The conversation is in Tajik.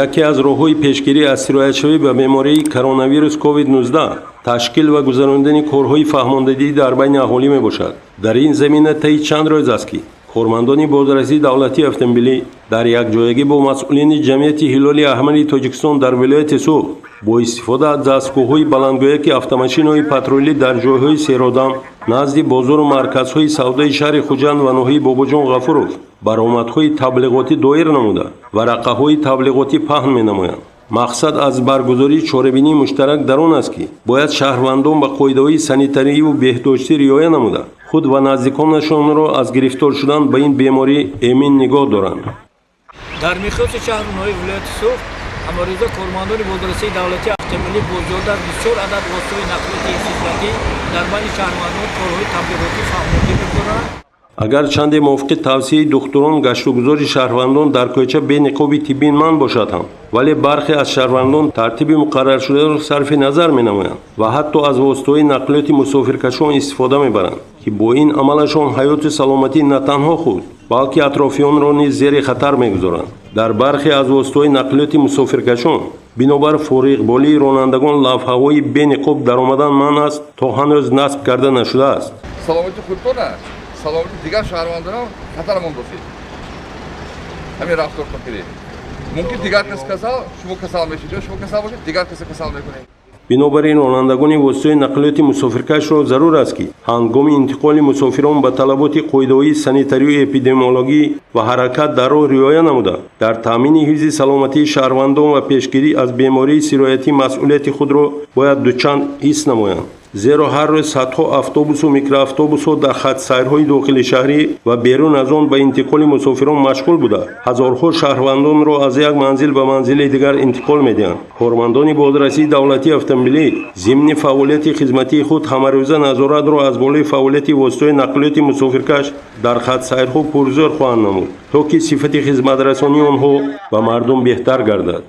Яке аз роҳҳои пешгирӣ аз сироятшавӣ ба бемории коронавирус COVID-19 ташкил ва гузарондани корҳои фаҳмондадиҳӣ дар байни аҳолӣ мебошад. Дар ин замина таи чанд рӯз аст, ки кормандони бозрасии давлатии автомобилӣ дар якҷоягӣ бо масъулини ҷамъияти Ҳилоли Аҳмари Тоҷикистон дар вилояти Суғд бо истифода аз дастгоҳҳои баландгӯяки автомошинаҳои патрулӣ дар ҷойҳои серодам назди бозору марказҳои савдои шаҳри Хуҷанд ва ноҳияи Бобоҷон Ғафуров баромадҳои таблиғотӣ доир намуда, варақаҳои таблиғотӣ паҳн менамоянд. Мақсад аз баргузории чорабинии муштарак дар он аст, ки бояд шаҳрвандон ба қоидаҳои санитарию беҳдоштӣ риоя намуда, худ ва наздиконашонро аз гирифтор шудан ба ин беморӣ эмин нигоҳ доранд. Дар миқёси шаҳру ноҳияи вилояти Суғд ҳамарӯза кормандони бозрасии давлатии автомобилӣ бо зиёда аз 24 адад воситаҳои нақлиёти истисноӣ дар байни шаҳрвандон корҳои таблиғотӣ фаҳмондӣ мегузоранд. Агар чанде мувофиқи тавсияи духтурон гаштугузори шаҳрвандон дар кӯча бе ниқоби тиббӣ манъ бошад ҳам, вале бархе аз шаҳрвандон тартиби муқарраршударо сарфи назар менамоянд ва ҳатто аз воситаҳои нақлиёти мусофиркашон истифода мебаранд, ки бо ин амалашон ҳаёту саломатӣ на танҳо худ, балки атрофиёнро низ зери хатар мегузоранд. Дар бархе аз воситаҳои нақлиёти мусофиркашон бинобар фориғболии ронандагон лавҳаҳои бениқоб даромадан манъ аст то ҳанӯз насб карда нашудааст. Саломати худтона, саломати дигар шаҳрвандонам хатар мондосед. Ҳамин рафтортон кунед, мумкин дигар кас касал, шумо касал мешед ё шумо касал бошед, дигар каса касал мекунед. Бинобар ин ронандагони воситаҳои нақлиёти мусофиркашро зарур аст, ки ҳангоми интиқоли мусофирон ба талаботи қоидаҳои санитарию эпидемиологӣ ва ҳаракат дар роҳ риоя намуда, дар таъмини ҳифзи саломатии шаҳрвандон ва пешгирӣ аз бемории сироятӣ масъулияти худро бояд дучанд ҳис намоянд. Зеро ҳар рӯз садҳо автобусу микроавтобусҳо дар хатсайрҳои дохили шаҳрӣ ва берун аз он ба интиқоли мусофирон машғул буда, ҳазорҳо шаҳрвандонро аз як манзил ба манзили дигар интиқол медиҳанд. Кормандони бозрасии давлатии автомобилӣ зимни фаъолияти хизматии худ ҳамарӯза назоратро аз болои фаъолияти воситаҳои нақлиёти мусофиркаш дар хатсайрҳо пурзӯр хоҳанд намуд, то ки сифати хизматрасонии онҳо ба мардум беҳтар гардад.